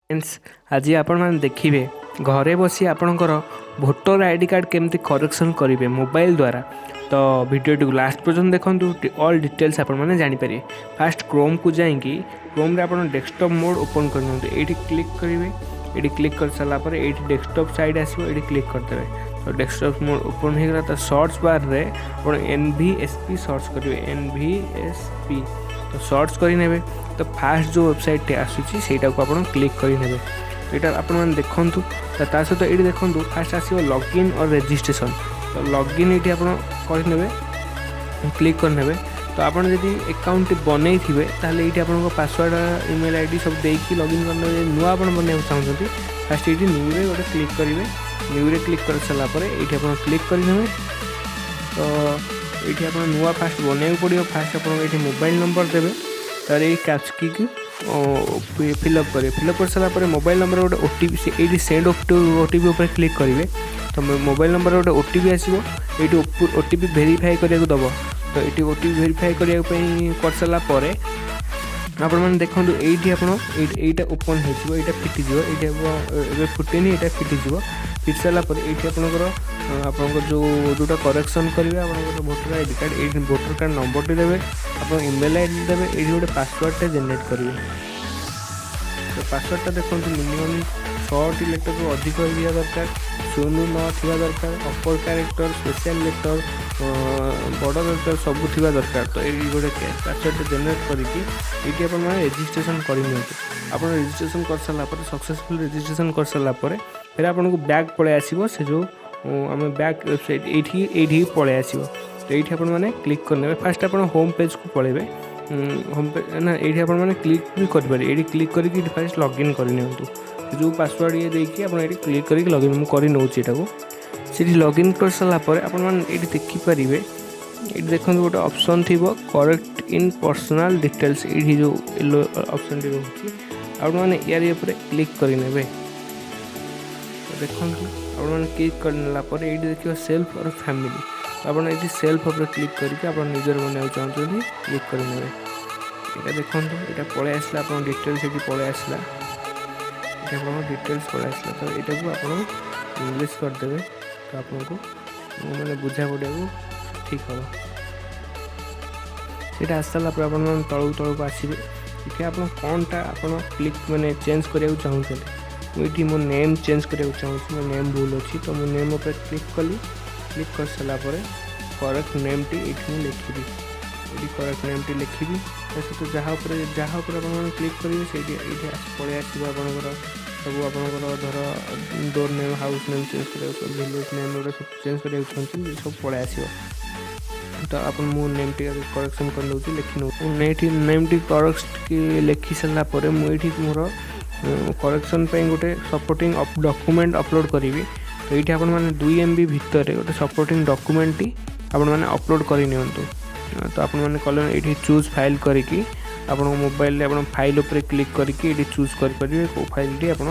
Friends, ଆଜି ଆପଣମାନେ ଦେଖିବେ ଘରେ ବସି ଆପଣଙ୍କର ଭୋଟର ଆଇଡି କାର୍ଡ଼ କେମିତି କରେକ୍ସନ୍ କରିବେ ମୋବାଇଲ ଦ୍ୱାରା। ତ ଭିଡ଼ିଓଟିକୁ ଲାଷ୍ଟ ପର୍ଯ୍ୟନ୍ତ ଦେଖନ୍ତୁ, ଅଲ୍ ଡିଟେଲ୍ସ ଆପଣମାନେ ଜାଣିପାରିବେ। ଫାଷ୍ଟ କ୍ରୋମ୍କୁ ଯାଇକି କ୍ରୋମ୍ରେ ଆପଣ ଡେସ୍କଟପ୍ ମୋଡ଼୍ ଓପନ୍ କରିନିଅନ୍ତୁ। ଏଇଠି କ୍ଲିକ୍ କରିବେ। ଏଇଠି କ୍ଲିକ୍ କରିସାରିଲା ପରେ ଏଇଠି ଡେସ୍କଟପ୍ ସାଇଡ଼୍ ଆସିବ, ଏଇଠି କ୍ଲିକ୍ କରିଦେବେ। ତ ଡେସ୍କଟପ୍ ମୋଡ଼୍ ଓପନ୍ ହେଇଗଲା। ତ ସର୍ଚ୍ଚ ବାର୍ରେ ଆପଣ ଏନ୍ଭିଏସ୍ପି ସର୍ଚ୍ଚ କରିବେ, ଏନ୍ଭିଏସ୍ପି। ତ ସର୍ଚ୍ଚ କରିନେବେ। ତ ଫାଷ୍ଟ ଯେଉଁ ୱେବସାଇଟ୍ଟି ଆସୁଛି, ସେଇଟାକୁ ଆପଣ କ୍ଲିକ୍ କରିନେବେ। ଏଇଟା ଆପଣମାନେ ଦେଖନ୍ତୁ। ତ ତା ସହିତ ଏଇଠି ଦେଖନ୍ତୁ, ଫାଷ୍ଟ ଆସିବ ଲଗ୍ଇନ୍ ଅର୍ ରେଜିଷ୍ଟ୍ରେସନ୍। ତ ଲଗ୍ଇନ୍ ଏଇଠି ଆପଣ କରିନେବେ, କ୍ଲିକ୍ କରିନେବେ। ତ ଆପଣ ଯଦି ଆକାଉଣ୍ଟଟି ବନେଇଥିବେ, ତାହେଲେ ଏଇଠି ଆପଣଙ୍କ ପାସୱାର୍ଡ଼, ଇମେଲ୍ ଆଇଡି ସବୁ ଦେଇକି ଲଗ୍ଇନ୍ କରିନେବେ। ଯଦି ନୂଆ ଆପଣ ବନେଇବାକୁ ଚାହୁଁଛନ୍ତି, ଫାଷ୍ଟ ଏଇଠି ନ୍ୟୁରେ ଗୋଟେ କ୍ଲିକ୍ କରିବେ। ନ୍ୟୁରେ କ୍ଲିକ୍ କରିସାରିଲା ପରେ ଏଇଠି ଆପଣ କ୍ଲିକ୍ କରିନେବେ। ତ ଏଇଠି ଆପଣ ନୂଆ ଫାଷ୍ଟ ବନେଇବାକୁ ପଡ଼ିବ। ଫାଷ୍ଟ ଆପଣଙ୍କ ଏଇଠି ମୋବାଇଲ୍ ନମ୍ବର ଦେବେ। ତାପରେ ଏଇ କ୍ୟାପଚାକି ଫିଲ୍ଅପ୍ କରିବେ। ଫିଲ୍ଅପ୍ କରିସାରିଲା ପରେ ମୋବାଇଲ୍ ନମ୍ବର ଗୋଟେ ଓଟିପି, ଏଇଠି ସେଣ୍ଡ ଓଟିପି ଉପରେ କ୍ଲିକ୍ କରିବେ। ତ ମୋବାଇଲ୍ ନମ୍ବର ଗୋଟେ ଓଟିପି ଆସିବ। ଏଇଠି ଓଟିପି ଭେରିଫାଏ କରିବାକୁ ଦେବ। ତ ଏଇଠି ଓଟିପି ଭେରିଫାଏ କରିବା ପାଇଁ କରିସାରିଲା ପରେ ଆପଣମାନେ ଦେଖନ୍ତୁ, ଏଇଠି ଆପଣ ଏଇଟା ଓପନ୍ ହେଇଯିବ, ଏଇଟା ଫିଟିଯିବ। ଏଇଠି ଏବେ ଫୁଟିନି, ଏଇଟା ଫିଟିଯିବ। ଫିଟି ସାରିଲା ପରେ ଏଇଠି ଆପଣଙ୍କର ଯେଉଁଟା କରେକ୍ସନ୍ କରିବେ, ଆପଣଙ୍କର ଭୋଟର ଆଇଡି କାର୍ଡ଼, ଏଇଠି ଭୋଟର କାର୍ଡ଼ ନମ୍ବରଟି ଦେବେ, ଆପଣ ଇମେଲ୍ ଆଇଡି ଦେବେ। ଏଇଠି ଗୋଟେ ପାସୱାର୍ଡ଼ଟେ ଜେନେରେଟ୍ କରିବେ। ତ ପାସୱାର୍ଡ଼ଟା ଦେଖନ୍ତୁ, ମିନିମମ୍ ଛଅଟି ଲେଟର୍ରୁ ଅଧିକ ହେଇଯିବା ଦରକାର, ଶୂନ ନ ଥିବା ଦରକାର, ଅପର କ୍ୟାରେକ୍ଟର, ସ୍ପେଶିଆଲ୍ ଲେଟର୍, ବଡ଼ ଲେଟର୍ ସବୁ ଥିବା ଦରକାର। ତ ଏଇ ଗୋଟେ ପାସୱାର୍ଡ଼ଟେ ଜେନେରେଟ୍ କରିକି ଏଇଠି ଆପଣମାନେ ରେଜିଷ୍ଟ୍ରେସନ୍ କରିନିଅନ୍ତୁ। ଆପଣ ରେଜିଷ୍ଟ୍ରେସନ୍ କରିସାରିଲା ପରେ, ସକ୍ସେସଫୁଲ୍ ରେଜିଷ୍ଟ୍ରେସନ୍ କରିସାରିଲା ପରେ ଫେର ଆପଣଙ୍କୁ ବ୍ୟାକ୍ ପଳେଇ ଆସିବ। ସେ ଯେଉଁ ଆମେ ବ୍ୟାକ୍ ୱେବସାଇଟ୍ ଏଇଠିକି ପଳେଇ ଆସିବ। ତ ଏଇଠି ଆପଣମାନେ କ୍ଲିକ୍ କରିନେବେ। ଫାଷ୍ଟ ଆପଣ ହୋମ୍ ପେଜ୍କୁ ପଳେଇବେ। ହୋମ୍ ପେଜ୍ ନା, ଏଇଠି ଆପଣମାନେ କ୍ଲିକ୍ ବି କରିପାରିବେ। ଏଇଠି କ୍ଲିକ୍ କରିକି ଏଇଠି ଫାଷ୍ଟ ଲଗ୍ଇନ୍ କରିନିଅନ୍ତୁ। ସେ ଯେଉଁ ପାସୱାର୍ଡ଼ ଇଏ ଦେଇକି ଆପଣ ଏଇଠି କ୍ଲିକ୍ କରିକି ଲଗ୍ଇନ୍ ମୁଁ କରିନେଉଛି ଏଇଟାକୁ। ସେଠି ଲଗ୍ଇନ୍ କରିସାରିଲା ପରେ ଆପଣମାନେ ଏଇଠି ଦେଖିପାରିବେ, ଏଇଠି ଦେଖନ୍ତୁ, ଗୋଟେ ଅପସନ୍ ଥିବ କରେକ୍ଟ ଇନ୍ ପର୍ସନାଲ୍ ଡିଟେଲ୍ସ। ଏଇଠି ଯେଉଁ ୟେଲୋ ଅପସନ୍ଟି ରହୁଛି, ଆପଣମାନେ ୟାରି ଉପରେ କ୍ଲିକ୍ କରିନେବେ। ତ ଦେଖନ୍ତୁ, ଆପଣମାନେ କ୍ଲିକ୍ କରିନେଲା ପରେ ଏଇଠି ଦେଖିବ ସେଲ୍ଫ ଅର୍ ଫ୍ୟାମିଲି। ତ ଆପଣ ଏଇଠି ସେଲ୍ଫ ଉପରେ କ୍ଲିକ୍ କରିକି ଆପଣ ନିଜର ବନେଇବାକୁ ଚାହୁଁଛନ୍ତି, କ୍ଲିକ୍ କରିନେବେ। ଏଇଟା ଦେଖନ୍ତୁ, ଏଇଟା ପଳେଇ ଆସିଲା, ଆପଣଙ୍କ ଡିଟେଲ୍ସ ଏଠି ପଳେଇ ଆସିଲା। ଏଠି ଆପଣଙ୍କ ଡିଟେଲ୍ସ ପଳେଇ ଆସିଲା। ତ ଏଇଟାକୁ ଆପଣ ଇଂଲିଶ କରିଦେବେ, ତ ଆପଣଙ୍କୁ ମାନେ ବୁଝା ପଡ଼ିବାକୁ ଠିକ୍ ହେବ। ସେଇଟା ଆସିସାରିଲା ପରେ ଆପଣମାନେ ତଳକୁ ତଳକୁ ଆସିବେ। ଏଠି ଆପଣ କ'ଣଟା ଆପଣ କ୍ଲିକ୍ ମାନେ ଚେଞ୍ଜ କରିବାକୁ ଚାହୁଁଛନ୍ତି? ମୁଁ ଏଇଠି ମୋ ନେମ୍ ଚେଞ୍ଜ କରିବାକୁ ଚାହୁଁଛି, ମୋ ନେମ୍ ଭୁଲ ଅଛି। ତ ମୁଁ ନେମ୍ ଉପରେ କ୍ଲିକ୍ କଲି। କ୍ଲିକ୍ କରିସାରିଲା ପରେ କରେକ୍ଟ ନେମ୍ଟି ଏଇଠି ମୁଁ ଲେଖିବି। ଏଇଠି କରେକ୍ଟ ନେମ୍ଟି ଲେଖିବି। ତା ସହିତ ଯାହା ଉପରେ ଆପଣମାନେ କ୍ଲିକ୍ କରିବେ, ସେଇଠି ଏଇଠି ପଳେଇ ଆସିବ ଆପଣଙ୍କର ସବୁ। ଆପଣଙ୍କର ଧର door name, house name change କରିବାକୁ, ଭିଲେଜ୍ ନେମ୍ ଏଗୁଡ଼ା ସବୁ ଚେଞ୍ଜ କରିବାକୁ ଚାହୁଁଛନ୍ତି, ସବୁ ପଳେଇ ଆସିବ। ତ ଆପଣ ମୁଁ ନେମ୍ ଟିକେ କରେକ୍ସନ୍ କରିନେଉଛି, ଲେଖି ନେଉଛି। ମୁଁ ଏଇଠି ନେମ୍ଟି କରେକ୍ଟ ଲେଖି ସାରିଲା ପରେ ମୁଁ ଏଇଠି ମୋର କରେକ୍ସନ୍ ପାଇଁ ଗୋଟେ ସପୋର୍ଟିଂ ଡକୁମେଣ୍ଟ ଅପଲୋଡ଼ କରିବି। ତ ଏଇଠି ଆପଣମାନେ 2 ଏମ୍ବି ଭିତରେ ଗୋଟେ ସପୋର୍ଟିଂ ଡକୁମେଣ୍ଟଟି ଆପଣମାନେ ଅପଲୋଡ଼ କରିନିଅନ୍ତୁ। ତ ଆପଣମାନେ କଲେ ଏଇଠି ଚୁଜ୍ ଫାଇଲ୍ କରିକି ଆପଣଙ୍କ ମୋବାଇଲରେ ଆପଣ ଫାଇଲ୍ ଉପରେ କ୍ଲିକ୍ କରିକି ଏଇଠି ଚୁଜ୍ କରିପାରିବେ କେଉଁ ଫାଇଲ୍ଟି ଆପଣ।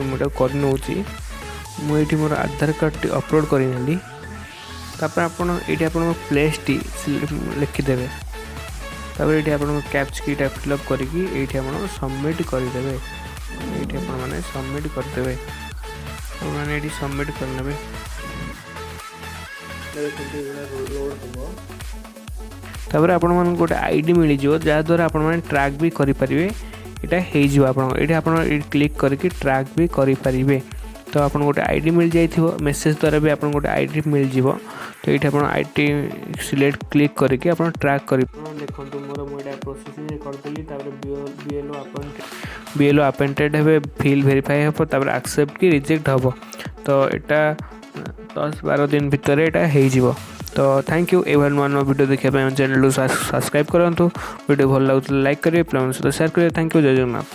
ମୁଁ ଏଇଟାକୁ କରିନେଉଛି। ମୁଁ ଏଇଠି ମୋର ଆଧାର କାର୍ଡ଼ଟି ଅପଲୋଡ଼ କରିନେଲି। ତାପରେ ଆପଣ ଏଇଠି ଆପଣଙ୍କ ପ୍ଲେସ୍ଟି ଲେଖିଦେବେ। ତାପରେ ଏଇଠି ଆପଣଙ୍କ କ୍ୟାପଚା କିଟା ଫିଲ୍ଅପ୍ କରିକି ଏଇଠି ଆପଣ ସବମିଟ୍ କରିଦେବେ। ଏଇଠି ଆପଣମାନେ ସବମିଟ୍ କରିଦେବେ। ଆପଣମାନେ ଏଇଠି ସବମିଟ୍ କରିନେବେ। ଦେଖନ୍ତୁ, ଏଇଗୁଡ଼ା ଲୋଡ଼୍ ହେବ। ତାପରେ ଆପଣମାନଙ୍କୁ ଗୋଟେ ଆଇଡି ମିଳିଯିବ, ଯାହାଦ୍ୱାରା ଆପଣମାନେ ଟ୍ରାକ୍ ବି କରିପାରିବେ। ଏଇଟା ହେଇଯିବ ଆପଣଙ୍କ ଏଇଠି ଆପଣ ଏଇଠି କ୍ଲିକ୍ କରିକି ଟ୍ରାକ୍ ବି କରିପାରିବେ। ତ ଆପଣଙ୍କୁ ଗୋଟେ ଆଇଡି ମିଳିଯାଇଥିବ, ମେସେଜ୍ ଦ୍ୱାରା ବି ଆପଣଙ୍କୁ ଗୋଟେ ଆଇଡି ମିଳିଯିବ। ତ ଏଇଠି ଆପଣ ଆଇଡି ସିଲେକ୍ଟ କ୍ଲିକ୍ କରିକି ଆପଣ ଟ୍ରାକ୍ କରି ଦେଖନ୍ତୁ, ମୁଁ ଏଇଟା ପ୍ରୋସେସିଂ କରିଦେଲି। ତାପରେ ବିଏଲ୍ଓ ଆପଏଣ୍ଟେଡ଼ ହେବେ, ଫିଲ୍ ଭେରିଫାଏ ହେବ, ତାପରେ ଆକ୍ସେପ୍ଟ କି ରିଜେକ୍ଟ ହେବ। ତ ଏଇଟା 10-12 ଦିନ ଭିତରେ ଏଇଟା ହେଇଯିବ। ତ thank you. ଏଇଭଳି ନୂଆ ନୂଆ ଭିଡ଼ିଓ ଦେଖିବା ପାଇଁ ଆମ ଚ୍ୟାନେଲକୁ ସବସ୍କ୍ରାଇବ୍ କରନ୍ତୁ। ଭିଡ଼ିଓ ଭଲ ଲାଗୁଥିଲେ ଲାଇକ୍ କରିବେ, ପିଲାମାନଙ୍କ ସହିତ ସେୟାର କରିବେ। Thank you. Jay Jagannath.